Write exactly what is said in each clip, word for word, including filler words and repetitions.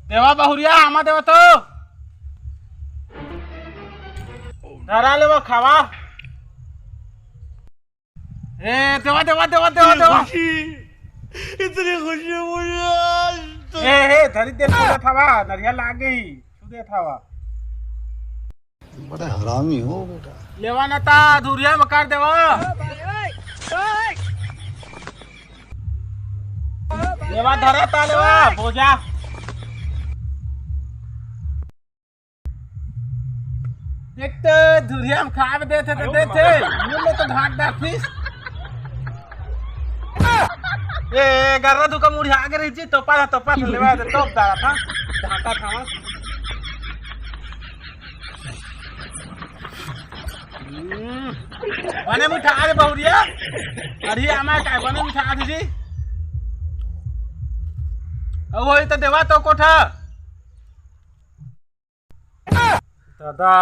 देवा बहुरिया, आमा देवा तो। धरा लेवा, खावा। ए, देवा, देवा, देवा, देवा, देवा। खुशी, इतनी खुशी मुझे आज तक। ए, ए, धरी दे, छू देत हवा, नरिया लाग गई, छू देत हवा। बड़ा हरामी हो बेटा। लेवा न ता, धुरिया में कर देवा। लेवा धरा ता, लेवा, बोझा। देख तो, धुरिया में खाब देथे तो देथे, मुंह में तो ढाक दे फिस। ए, गर्रा दुका मुड़ी आगे रही जी, तोपा था, तोपा था, लेवा दे, तोप डाला था, ढाका था। हम्म, बने मिठा दे बहुरिया। अरे आमा काय बने मिठा दे जी। अब वही तो देवा तो कोठा। दादा,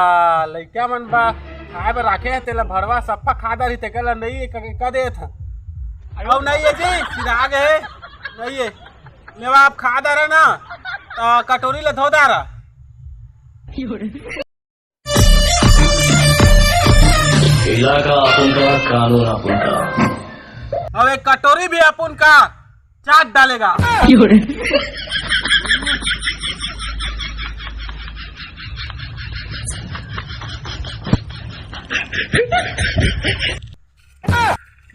लइका मन बा, खाए बर राखे हे, तेला भड़वा सफ्फा खा डारी, तेकर ला नइ क-, क देत ह। अउ नइ हे जी, सिधा गे हे, नइ हे। लेवा, आप खा डारा ना, त कटोरी ला धो डारा। इलाका अपन का, कानून अपन का। अब एक कटोरी भी अपन का। चाट डालेगा।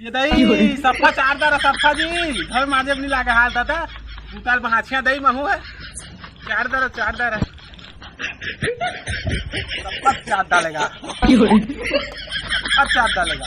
ये दई सफ्फा चाट डारा, सफ्फा जी। घर माजे भी नहीं लागे हाल दादा। उतार बहाछिया दई महू है। चाट डारा, चाट डारा। सफ्फा चाट डालेगा। सफ्फा चाट डालेगा।